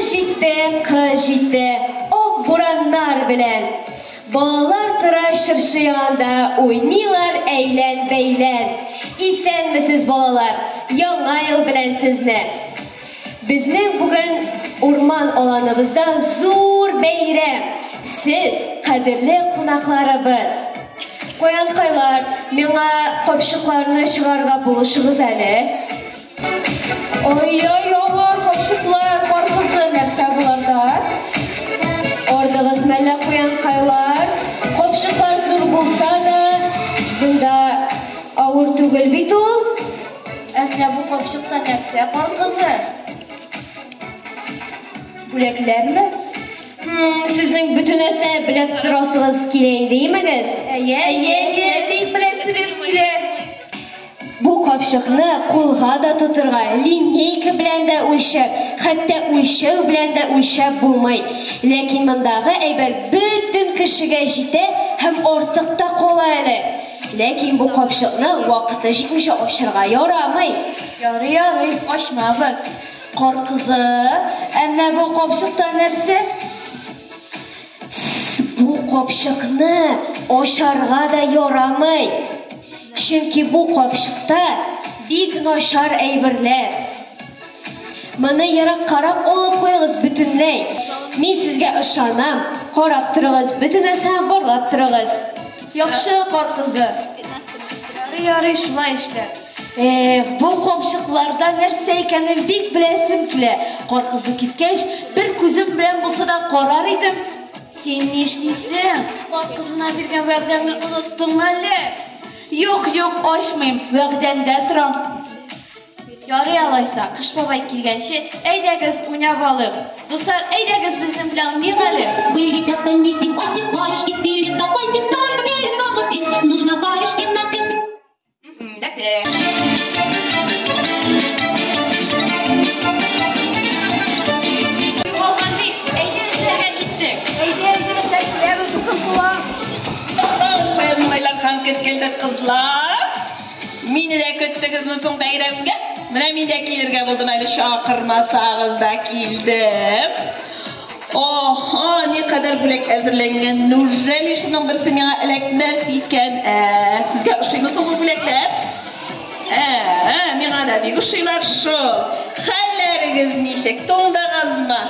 Көз җитте, кыш җитте, ак бураннар белән. Балалар тора чыршы янында, уйныйлар әйлән-бәйлән. Исәнмесез, балалар, Яңа ел белән сезне! Безнең бүген урман аланыбызда зур бәйрәм. Сез, кадерле кунакларыбыз. Куянкайлар, миңа капчыкларны чыгарырга булышыгыз әле. Ай-яй, авыр капчыклар, кар кызы, нәрсә боларда? Ардыгыз мәллә, куянкайлар? Капчыклар зур булса да, бунда авыр түгел бит ул. Ә менә бу капчыкта нәрсә, кар кызы? Бүләкләрме? Сезнең бөтен нәрсә белеп торасыгыз килә инде, имегез? Әйе, әйе, әйе, бик беләсебез килә. Бу капчыкны кулга да тотырга, линейка белән дә үлчәп, хәтта үлчәү белән дә үлчәп булмый. Ләкин мондагы әйбер бөтен кешегә җитә һәм артык та кала әле. Ләкин бу капчыкны вакыты җитмичә ачырга ярамый. Ярый, ярый, ачмабыз. Кар кызы, ә менә бу капчыкта нәрсә? Тсс, бу капчыкны ачарга да ярамый. Чөнки бу капчыкта бик начар әйберләр. Моны ераккарак алып куегыз бөтенләй. Мин сезгә ышанам. Карап торыгыз, бөтен нәрсәне барлап торыгыз. Яхшы, кар кызы. Ярый, ярый, шулай эшлә. Эх, бу капчыкларда нәрсә икәнен бик беләсем килә. Кар кызы киткәч, бер күзем белән булса да карар идем. Син нишлисең? Кар кызына биргән вәгъдәңне оныттыңмы әллә? Юк, юк, ачмыйм, вәгъдәмдә торам. Ярый алайса, Кыш бабай килгәнче, әйдәгез уйнап алыйк. Дуслар, әйдәгез безнең белән уйныйк әле. Югалган бит, әйдә эзләргә киттек. Әйдә, егетләр, киләбез, дустым тула. Шаян малайлар һәм кеткелдек кызлар. Мине дә көттегезме соң бәйрәмгә? Менә мин дә килергә булдым әле, чакырмасагыз да килдем. Оһо, никадәр бүләк әзерләнгән. Неужели шуның берсе миңа эләкмәс икән? Ә, сезгә ошыймы соң бу бүләкләр? Ә, миңа да бик ошыйлар шул. Хәлләрегез ничек? Туңдыгызмы?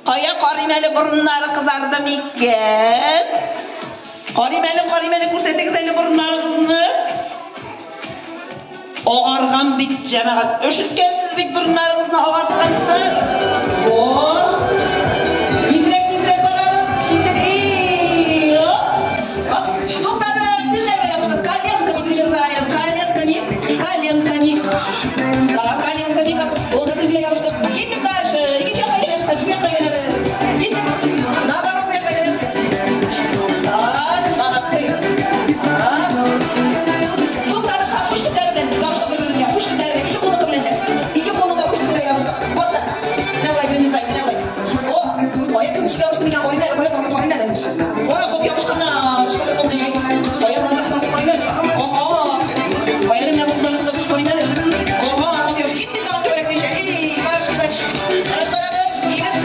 Кая карыйм әле, борыннары кызарды микән? Карыйм әле, карыйм әле, күрсәтегез әле борыннарыгызны. Агарган бит, җәмәгать. Өшеткәнсез бит борыннарыгызны, агарткансыз. О! Тизрәк, тизрәк барабыз. Киттек. И, оп. Туктадык. Тезләргә ябыштык. Коленками примерзаем. Коленками, коленками. Так, коленками. Как Oldu, тезгә ябыштык. Киттек дальше. Икенче якка әйләнәбез. Хәзер якка әйләнәбез. Киттек. Наоборот якка әйләнәбез. Так, молодцы. Так. Туктадык һәм уч төпләре белән ябыштык бер-беребезгә. Уч төпләре белән, ике кулныкы белән дә. Ике кулны да уч төбенә ябыштык. Вот так. Менә болай примерзаем, менә болай. О, кая кем ничек ябышты микән? Карыйм әле, кая карыйм әле. Ой, кул ябышканнар. Шундый кул Кая карыйм әле. Ага. Кая әле менә бу кулларны да карыйм әле. Ага, кул ябышты. Киттек тагын түгәрәк буенча. Эй, пошли дальше. Барабыз, барабыз. Егез.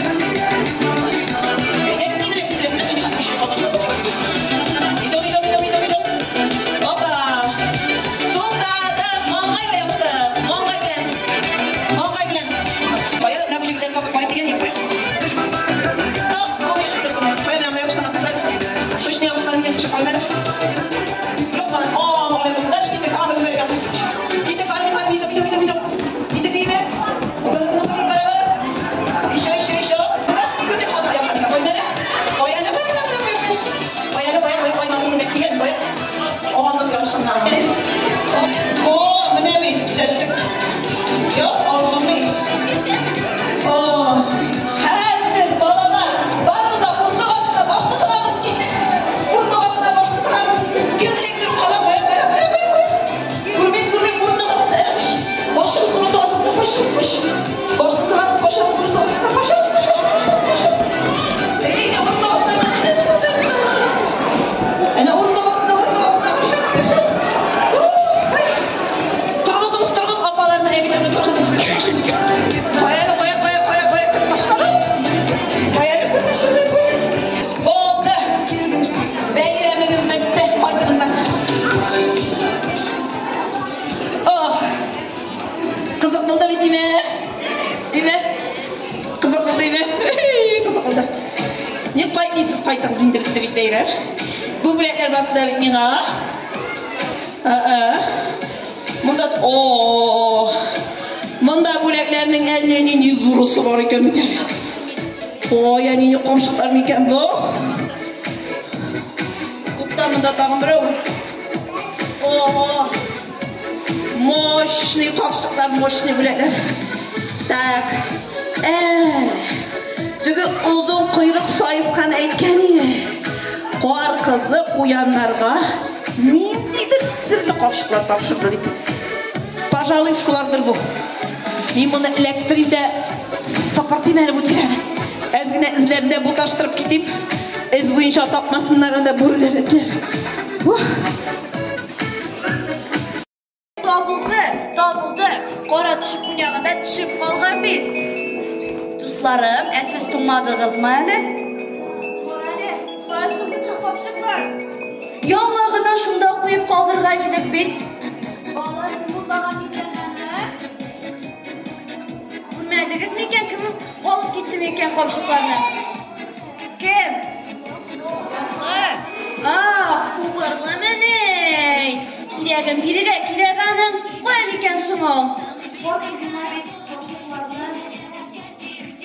Идем, идем, идем, идем, идем. Опа. Туктадык. Маңгай белән ябыштык. Маңгай белән. Маңгай белән. Кая менә бу егетләрне кабып карыйм дигән юк. Так, бу ишектер. Кая менә монда ябышканнар. Точно ябышкан микән? Төшеп карыйм әле. Юк, ана. О, маңгай белән. Дальше киттек. Ага, бер түгәрәк ябыштык. Киттек, бармый, бармый, идем, идем, идем, идем. Киттек дибез. Барабыз. Еще, еще, еще. Күрдек, хатык ябышкан икән. Куйм әле. Кой әле, кой, кой, кой, кой. Кой әле, кой, кой, кой, матур үрнәк дигән, кой. Аңлап ябышканнар. О, менә бит, төзәттек. Юк, алынмый. О, хәзер, балалар, барыбыз да урындык астына башны тыгабыз, киттек. Урындык астына башны тыгабыз. Кем эләктереп кала, кая, кая, кая, кая, кая. Күрмим, күрмим, урындык астына. Башыгыз урындык астында, качыгыз, качыгыз. Башны тыгабыз, качабыз урындык астына, качабыз, качабыз, качабыз, качабыз. Әй, урындык астына. Әнә урындык астында, урындык астына, качабыз, качабыз. Торгызыгыз, торгыз, апаларны, әбиләрне торгызыгыз. Кая, кая, кая, кая, кая, кашмагыз. Кызык булды бит, име? Име? Кызык булды, име? Кызык булды. Ник кайтмыйсыз, кайтыгыз инде, бетте бит бәйрәм. Бу бүләкләр барысы да бит миңа. Монда, о, монда бүләкләрнең әллә нинди зурысы бар икән бит әле. Ой, ә нинди капчыклар микән бу? Тукта, монда тагын берәү бар. О, мощный капчыклар, мощный бүләкләр. Так. Теге озын койрык саескан әйткән иде. Кар кызы куяннарга ниндидер серле капчыклар тапшырды дип. Пожалуй, шулардыр бу. Мин моны эләктерим дә сапыртыйм әле бу тирәне. Әз генә эзләрендә буташтырып китим. Эз буенча тапмасыннар анда бүреләр, этләр. Ух. Табылды, табылды. Кара төшеп уйнаганда төшеп калган бит. Дусларым, ә сез туңмадыгызмы әле? Кара әле, кая соң безнең капчыклар? Яңа гына шунда куеп калдырган идек бит. Балалар кем микән аны? Күрмәдегез микән, кем алып китте микән капчыкларны? Кем? Ах, кубырлы мени! Кирәген бирергә кирәк аның. Кая микән соң ул?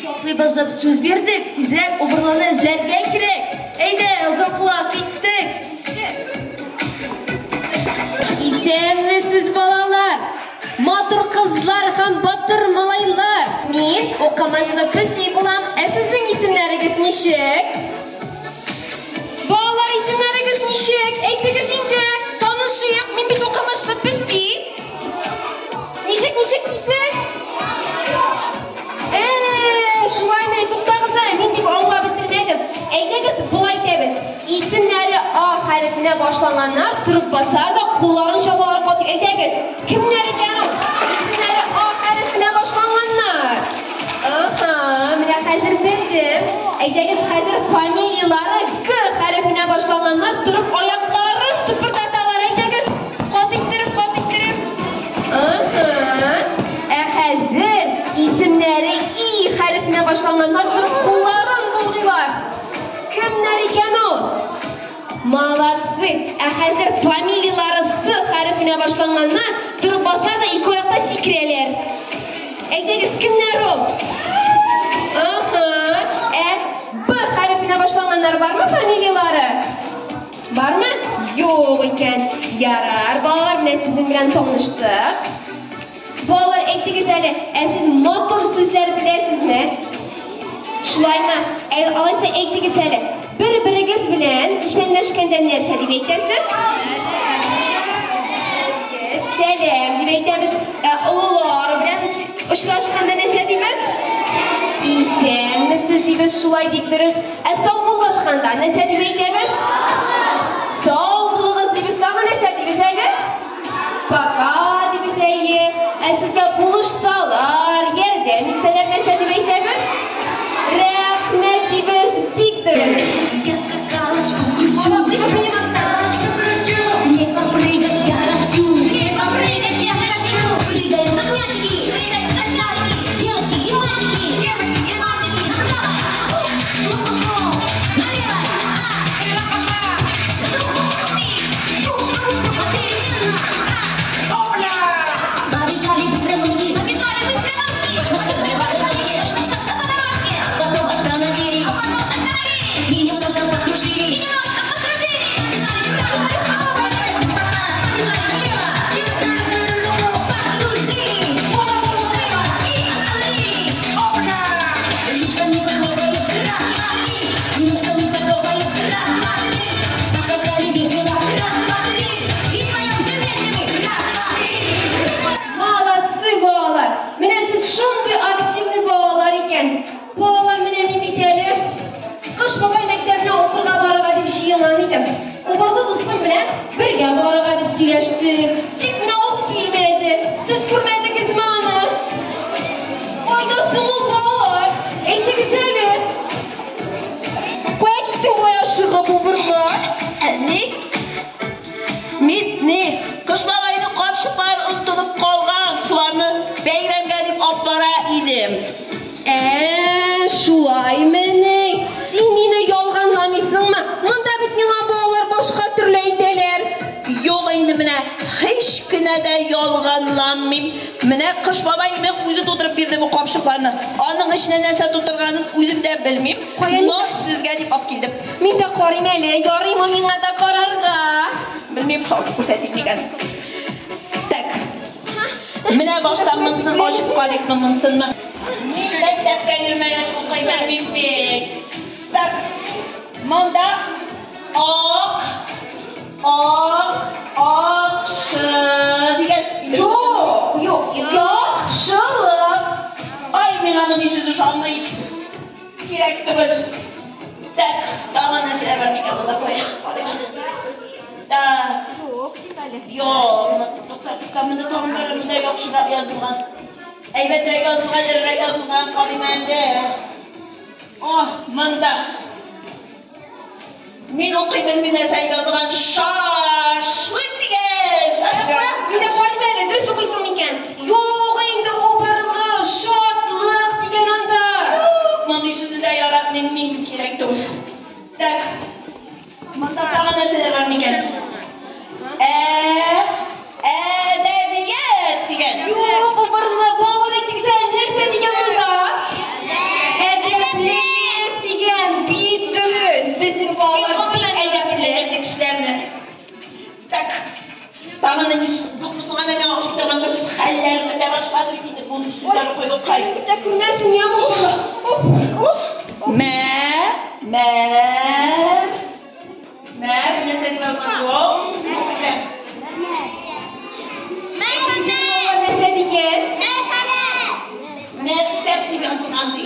Саклыйбыз дип сүз бирдек. Тизрәк убырлыны эзләргә кирәк. Әйдә, озын колак, киттек. Исәнмесез, балалар! Матур кызлар һәм батыр малайлар! Мин укымышлы песи булам. Ә сезнең исемнәрегез ничек? Балалар, исемнәрегез ничек? Әйтегез инде. Танышыйк. Мин бит укымышлы песи. Ничек, ничек дисез? Шулаймыни, туктагыз әле, мин бик аңлап бетермәдем. Әйдәгез, болай итәбез. Исемнәре А хәрефенә башланганнар торып басар да кулларын чабалар катып. Әйдәгез, кемнәр икән ул? Исемнәре А хәрефенә башланганнар. Аһа, менә хәзер белдем. Әйдәгез, хәзер фамилиялары Г хәрефенә башланганнар торып аякларын тыпырдаталар. Әйдәгез, кат иттереп, кат иттереп. Аһа. Ә хәзер исемнәре И хәрефенә башланганнар торып кулларын болгыйлар. Кемнәр икән ул? Молодцы! Ә хәзер фамилиялары С хәрефенә башланганнар торып басар да ике аякта сикерәләр. Әйдәгез, кемнәр ул? Аһа. Ә Б хәрефенә башланганнар бармы фамилиялары? Бармы? Юк икән. Ярар, балалар, менә сезнең белән таныштык. Балалар, әйтегез әле, ә сез матур сүзләр беләсезме? Шулаймы? Алайса әйтегез әле, бер-берегез белән исәнләшкәндә нәрсә дип әйтәсез? Сәлам дип әйтәбез. Ә олылар белән очрашканда нәрсә дибез? Исәнмесез дибез, шулай бик дөрес. Ә саубуллашканда нәрсә дип әйтәбез? Сау булыгыз дибез, тагын нәрсә дибез әле? Пока дибез, әйе. Ә сезгә булышсалар, ярдәм итсәләр нәрсә дип әйтәбез? Рәхмәт дибез, бик дөрес. Я скакалочку кручу, моталочку кручу, с ней попрыгать я хочу, с ней попрыгать я хочу. Прыгаем как мячики, прыгаем как мячики, девочки и мальчики, девочки и мальчики. Направо, ну-ну-ну, налево, Побежали быстро ручки, побежали быстро ручки, шмачка, шмачка, по дорожке, а потом остановились, а потом остановились, и немножко покружили, и немножко покружили, побежали вправо, побежали влево, покружились, и остановились. Ручками похлопали, раз, два, три, ножками потопали, раз, два, три, поскакали весело, раз, два, три, и споем все вместе мы, раз, два, три. Молодцы, балалар! Менә сез шундый активный балалар икән. Балалар, менә мин бит әле Кыш бабай мәктәбенә укырга барырга дип җыенган идем. Убырлы дустым белән бергә барырга дип сөйләштек. Тик менә ул килмәде. Сез күрмәдегезме аны? Кайда соң ул, балалар? Әйтегез әле. Кая китте болай ашыгып убырлы? Ни? Мин ни? Кыш бабайның капчыклары онытылып калган. Шуларны бәйрәм дип алып бара идем. Ә, шулаймыни? Син мине ялганламыйсыңмы? Монда бит миңа балалар башка төрле әйтәләр. Юк инде менә, һич кенә дә ялганламыйм. Менә Кыш бабай миңа үзе тутырып бирде бу капчыкларны. Аның эченә нәрсә тутырганын үзем дә белмим. Но сезгә дип алып килдем. Мин дә карыйм әле, ярыймы миңа да карарга? Белмим, шалтып күрсәтик микән. Так. Менә башта монысын ачып карыйкмы, монысынмы? Мин мәктәпкә йөрмәгәч укый белмим бит. Так. Монда ак, ак, акшы дигән. Юк, юк, яхшылык. Ай, миңа мондый сүз ошамый. Кирәк түгел. Так, тагын нәрсәләр бар микән монда кая? Карыйк. Так. Юк, тукта, тукта, монда тагын бар, монда яхшырак язылган. Әйбәтрәк язылган, эрерәк язылган, карыйм әле. Ох, монда. Мин укый белмим нәрсә язылган. Шашлык дигән. Шашлык. Мин дә карыйм әле, дөрес укыйсың микән? Юк инде, убырлы, шатлык дигән анда. Юк, мондый сүзне дә яратмыйм мин, кирәк түгел. Так. Монда тагын нәрсәләр бар микән? Әдәбият дигән. Юк, убырлы, балалар әйтегез әле, нәрсә дигән монда? Әдәплелек дигән, бик дөрес. Безнең балалар бик әдәпле. Әдәпле кешеләрне. Так. Тагын юкмы соң әнә миңа охшый торган бер сүз хәлләр бетә башлады бит инде бу сүзләр укый укый. Бетә күрмәсен, яме убырлы. Уф. Мә, мә, мә, нәрсә дип язган? Юк. Нәрсә дигән? Мәктәп дип язылган ди.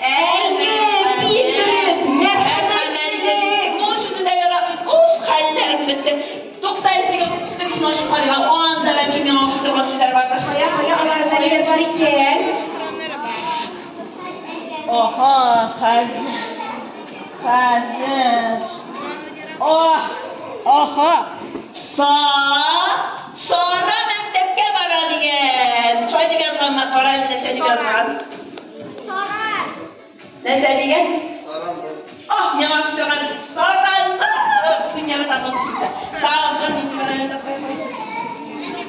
Әйе, бик дөрес. Мәрхәмәтле. Мәрхәмәтле. Бу сүзне дә яратмыйм. Уф, хәлләрем бетте. Тукта әле теге тегесен ачып карыйк. Анда бәлки миңа охшый торган сүзләр бардыр. Кая, кая, аларда ниләр бар икән? Аһа, хәзер. Хәзер. Ох, аһа. Са, Сара мәктәпкә бара дигән. Шулай дип язганмы? Кара әле нәрсә дип язган? Нәрсә дигән? Ах, миңа охшый торган сүз. Саранлык. Мин яратам бу сүзне. Тагын нинди бар әле тапкан?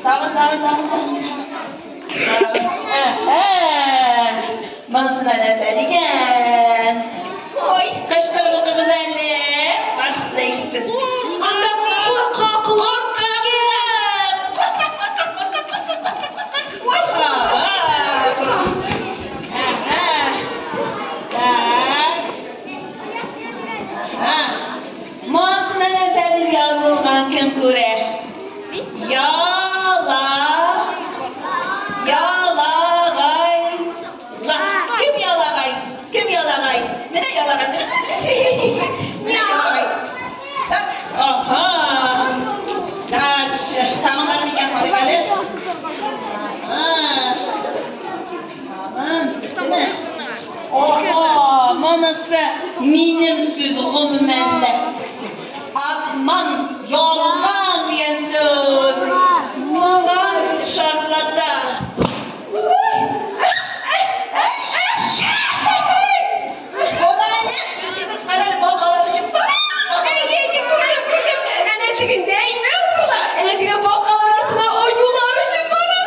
Тагын, тагын, тагын, тагын. Әһә. Монысына нәрсә дигән? Ой, Кычкырып укыгыз әле. Барысы да ишетсен. анда куркаклык. Куркак! Куркак, куркак, куркак, куркак, куркак, куркак. Әһә. Так. Әһә. Монысына нәрсә дип язылган, кем күрә? Яла. Ялагай. Кем ялагай? Кем ялагай? Менә ялагай. Менә ялагай. Так, аһа. Дальше. Тагын бар микән? Карыйк әле. Ага. Тагын. Беттеме? Ага, монысы минем сүз гомумән дә. Обман, ялган дигән сүз. Малай шартлата. Кара әле, син кара әле, бакалар очып бара. Әйе, әйе, күрдем, күрдем. Әнә тегендә инде убырлы. Әнә теге бакалар артына аюлар очып бара.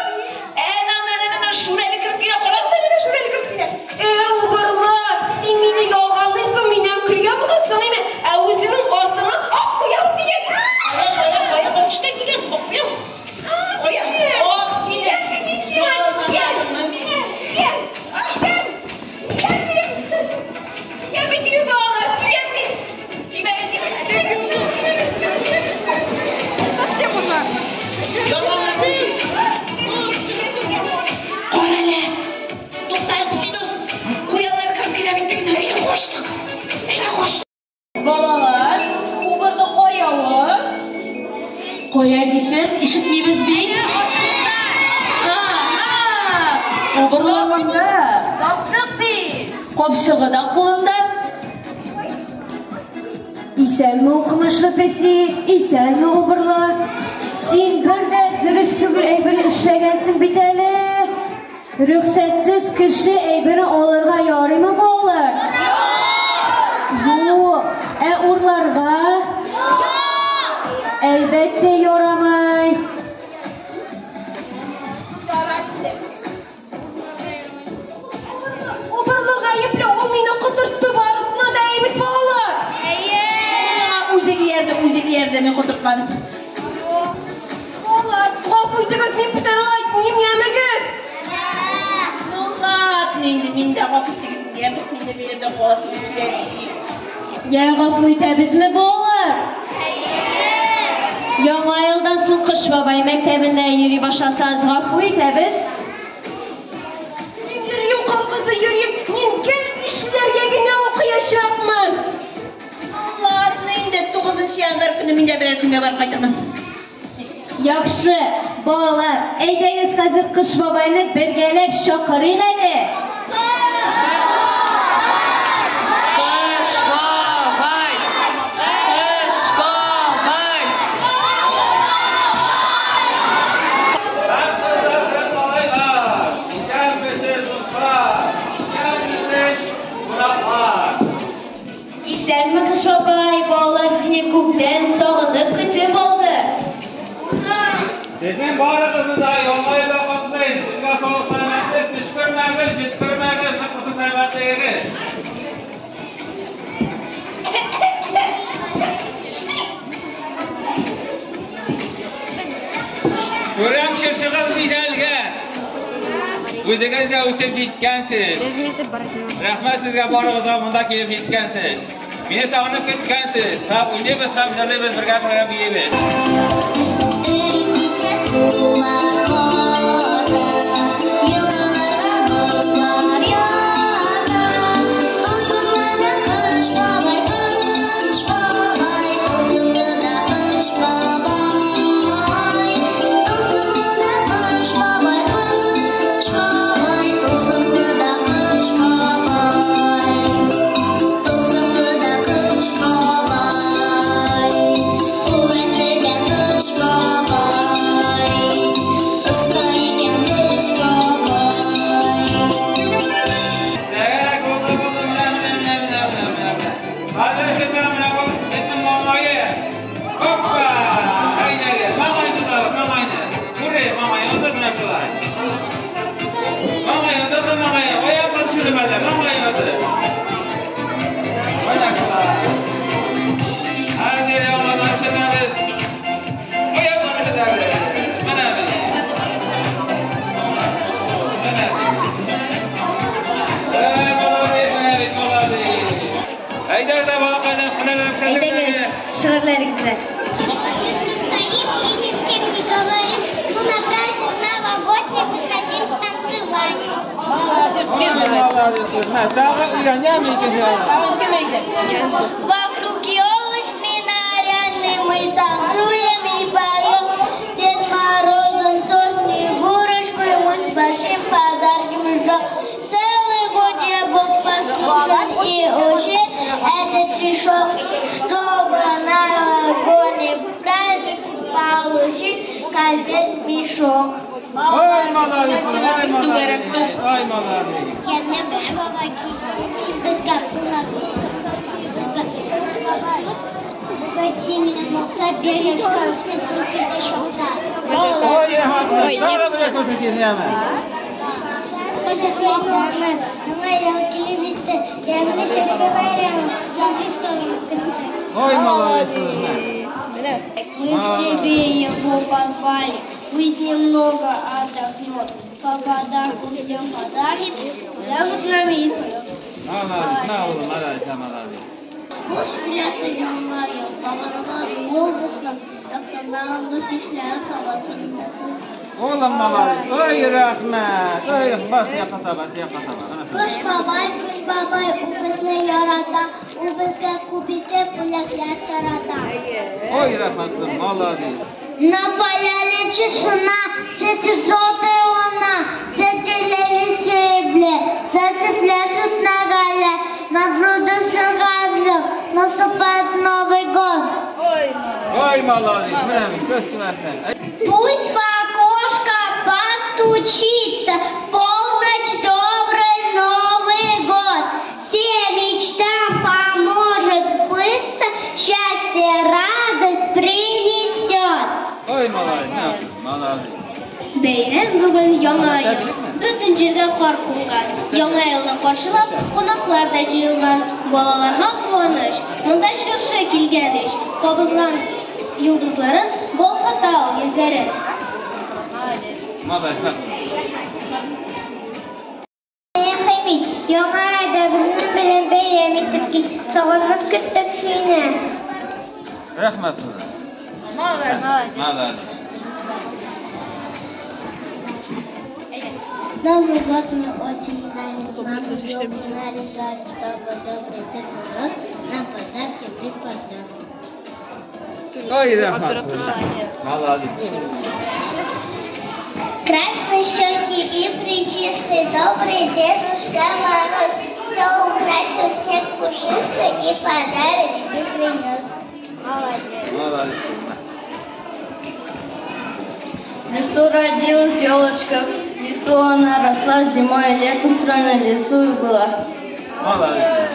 Әнә, әнә, әнә, әнә, шүрәле кереп килә, карагыз әле, әнә, шүрәле кереп килә. Э, убырлы, син мине ялганлыйсың, миннән көлгән буласың, әйме? Ә үзеңнең артыңа ак куян дигән. Кая, кая, кая, кая, дигән, ак куян. Кая, ак сине. Ялганладыңмы мине? Я бит теге балалар, тигән бит. Тимә, тимә, тимә. Ялганладың. Кара әле. Тукта әле, песи дус. Куяннар кереп килә бит тегеннәр. Әйдә качтык. Әйдә качтык. Балалар, убырлы кая ул? Кая дисез, ишетмибез бит. Ага, убырлы монда. Таптык бит. Капчыгы да кулында. Исәнме, укымышлы песи, исәнме, убырлы. Син бер дә дөрес түгел әйбер эшләгәнсең бит әле. Рөхсәтсез кеше әйбере алырга ярыймы, балалар? Юк. Ә урларга? Юк. Әлбәттә, ярамый. Убырлы гаепле, ул мине котыртты, барысына да әйбит, балалар. Әйе. Үзе иярде, үзе иярде, мин котыртмадым. Балалар, гафу итегез, мин бүтән алай итмим, ямегез. Ну ладно инде, мин дә гафу итегез, яме, мине биреп дә каласым килә. Я гафу итәбезме, балалар? Яңа елдан соң Кыш бабай мәктәбендә йөри башласагыз, гафу итәбез. Йөрим, йөрим, кар кызы, йөрим. Мин гел бишләргә генә укыячакмын. Ладно инде, 9 январь көне мин дә берәр көнгә барып кайтырмын. Яхшы, балалар, әйдәгез хәзер Кыш бабайны бергәләп чакырыйк әле. Кыш бабай! Кыш бабай! Һәм кызлар, һәм малайлар, исәнмесез, дуслар, исәнмесез, кунаклар. Исәнме, Кыш бабай, балалар сине күптән сагынып көтеп алды. Сезнең барыгызны да Яңа елга котлыйм. Сезгә саулык, сәламәтлек, төчкермәгез, җиткермәгез, нык булсын сәламәтлегегез. Күрәм, чыршыгыз бизәлгән. Үзегез дә үсеп җиткәнсез. Рәхмәт сезгә барыгызга монда килеп җиткәнсез. Мине сагынып көткәнсез. Һәм уйныйбыз, һәм җырлыйбыз, бергә бергә биибез. Эретится сулар ката, елгаларга бозлар ята. Тылсымлы да Кыш бабай, Кыш бабай, тылсымлы да Кыш бабай. Тылсымлы да Кыш бабай, Кыш бабай, тылсымлы да Кыш бабай. Тылсымлы да Кыш бабай, куәтле дә Кыш бабай, оста икән Кыш бабай. Тәгәрәк булды, булды, менә, менә, менә, менә, менә, менә, менә. Хәзер ишетәм, менә бу этнең маңгае. Хоппа! Әйдәгез, маңгайны тотабыз, маңгайны. Күре, маңгайны тот, менә шулай. Маңгайны тот, маңгайны. Аякка төшереп әле, маңгайны тот. Менә шулай. Хәзер яңадан ишетәбез. Аякка төшерәбез. Менә без. Менә. Эй, молодец, менә бит, молодец. Әйдәгез дә, балакайлар, һөнәрләп Әйдәгез, шигырьләрегезне. Стоим и ни с кем не говорим, но на праздник новогодний мы хотим станцевать. Ой, молодец, менә тагы өйрәнәм икән яңа. Кем әйдә? Вокруг елочный нарядный мы танцуем и поем. Дед Морозом со Снегурочкой мы с большим подарком ждем. Целый год я был послушен и учил этот стишок, чтобы на новогодний праздник получить конфет мешок. Ой, молодец, ой, молодец, ой, молодец. Я для Кыш бабай килде, безгә кунак, безгә Кыш бабай. Пойти меня мактап биргән чикерде шунда. Ой, рәхмәт, тагы бер күрсәтегез, яме. Яңа ел килеп җитте, ямьле чәчкә бәйрәме, Үзбәкстанның көтте. Ой, молодец, менә. Мы к себе его позвали, пусть немного отдохнет, по подарку всем подарит, ляжет с нами и споет. Молодец, на, улым, молодец, молодец. Хуш киләсең, Яңа ел, бабаларга юл булсын, якыннарыңны кичләре сабатын. Улым, молодец. Ой, рәхмәт. Ой, рәхмәт. Якка таба, якка таба. Ана шулай. Кыш бабай, Кыш бабай, ул безне ярата, ул безгә күп итеп бүләкләр тарата. Ой, рәхмәт, молодец. На поляне тишина, светит желтая луна, зацелели серебре, зацепляшут на гале, на пруду сыргазлю, наступает Новый год. Ой, молодец, менә мин, күз тимәсен. Пусть в окошко постучится, пол Бәйрәм бүген Яңа ел. Бөтен җиргә кар кунган. Яңа елны каршылап, кунаклар да җыелган. Балаларга куаныч, монда чыршы килгән ич. Кабызган йолдызларын, балкыта ул йөзләрен. Молодец. Рәхим ит, Яңа айда безнең белән бәйрәм итеп кит, сагынып көттек сине. Рәхмәт кызым. Молодец. Молодец. Новый год мы очень ждали, маму елку наряжали, чтобы добрый Дед Мороз нам подарки преподнес. Ой, рәхмәт. Молодец. Красные щеки и пречистый, добрый Дедушка Мороз. Все украсил снег пушистый и подарочки принес. Молодец. Молодец. В лесу родилась елочка, в лесу она росла зимой, и летом стройно в лесу и была. Молодец.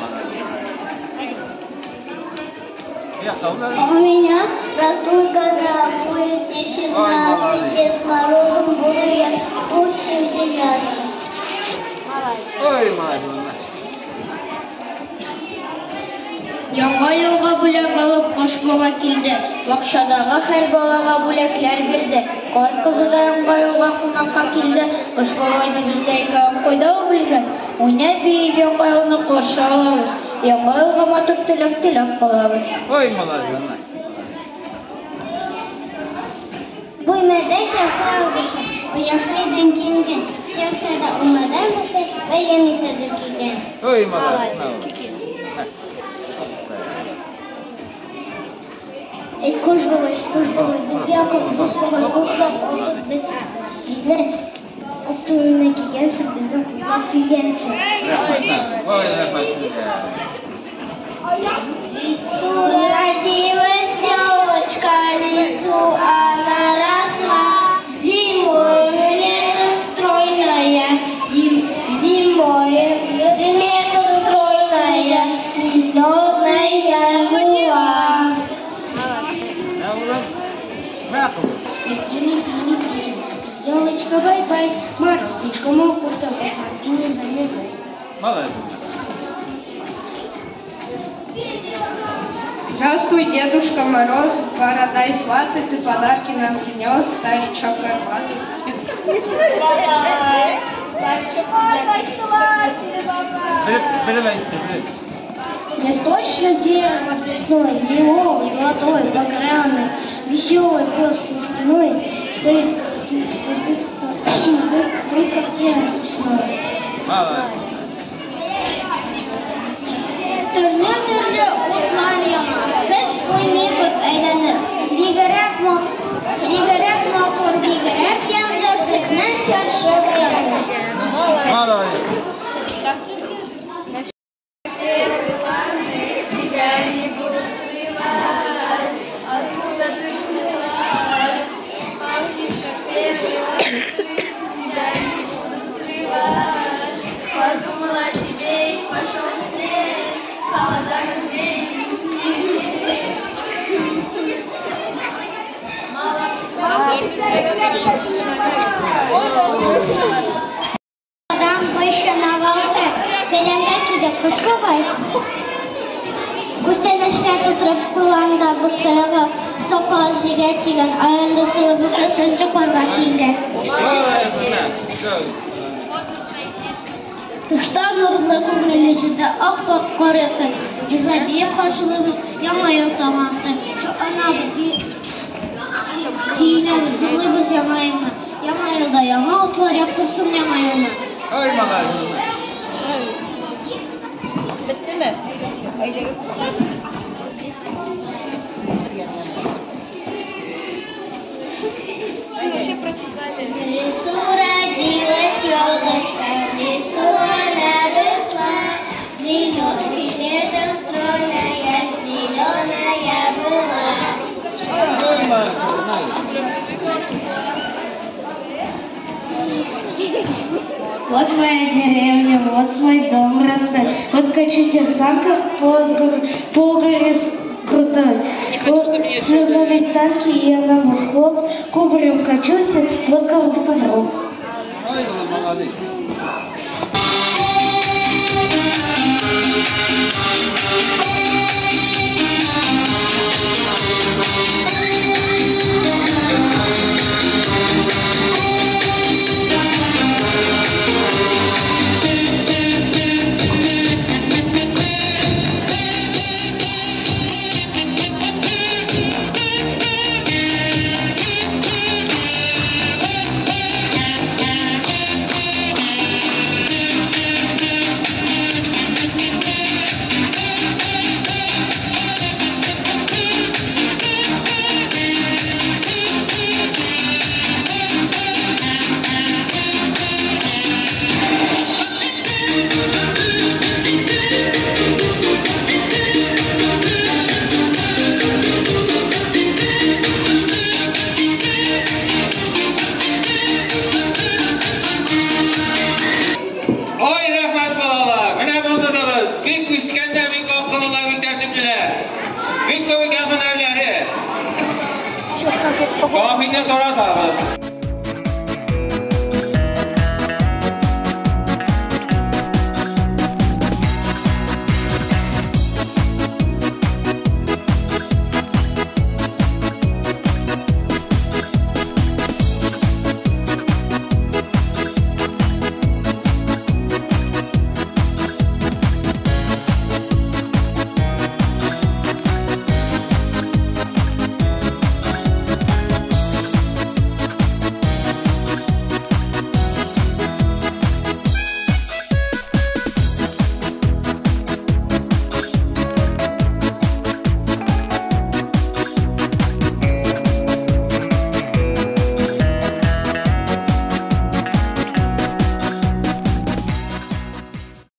Я У меня растут года, будет мне 17, Дед Морозом буду я очень приятно. Ой, молодец. Яңа елга бүләк алып Кыш бабай килде. Бакчадагы һәр балага бүләкләр бирде. Кар кызы да Яңа елга кунакка килде. Кыш бабайны бездә икәвен кайда ул белгән? Уйнап биеп Яңа елны каршы алабыз. Яңа елга матур теләк теләп калабыз. Ой, молодец. Бүлмәдә чыршы алгышы, оясы идән киенгән, чыршыда уңадан бөтен бәйрәм итәде килгән. Ой, молодец. Эй, Кыш бабай, Кыш бабай, безгә якын дус бабай, котлап алдык без сине. Ат тунына кигәнсең, безне котлап килгәнсең. Рәхмәт. Ой, рәхмәт сезгә. Лесу родилась елочка, в лесу она росла. Зимой, летом стройная, зимой, летом стройная, зеленая была. Ә, улым? Мә, кызым. Лети, лети, лети, елочка, бай-бай, мороз слишком укутал, посмотри, не замерзай. Молодец. Здравствуй, Дедушка Мороз, борода из ваты, ты подарки нам принес, старичок горбатый. Белеп, белеп әйтте, белеп. Восточное дерево расписной, лиловый, золотой, багряный, веселый пес пустяной, стоит, стоит как дерево расписное. Молодец. Төрле-төрле утлар яна, без уйныйбыз әйләнеп. Бигрәк бигрәк матур, бигрәк ямьле безнең чыршы бәйрәме. Молодец. Тебя не буду срывать, откуда ты взялась? Пахнешь, как первый тебя не буду срывать. Подумала о тебе и пошел снег, холода разгрей, лишь тебе. Адам башына бәйрәмгә килде Кыш бабай. Күчтәнәчләр тутырып кулларында боз таягы, сакалы җиргә тигән, аягында сылы бөкресен карга килгән. Молодец. Тышта нурлы күңелле җирдә ап-ак кар ятты. Җырлап биеп каршылыйбыз Яңа ел таң атты. Шатланабыз, сөенәбез, зурлыйбыз Яңа елны. Яңа елда яңа утлар яктырсын Яңа елны. Ой, молодец. Беттеме? Әйдәгез. В лесу родилась елочка, в лесу она росла. Зеленый летом стройная, зеленая была. Ой, молодец. Вот моя деревня, вот мой дом родной. Вот качусь я в санках по горе с крутой. Не хочу, чтобы меня Свернулись санки, и я на бок хлоп, кубарем качусь, лодка в сугроб. Ой, молодец. Ой, рәхмәт, балалар. Менә булдыгыз. Бик үскәндә, бик акыллылар, бик тәртиплеләр. Бик күп һөнәрләре. Кофены таратабыз.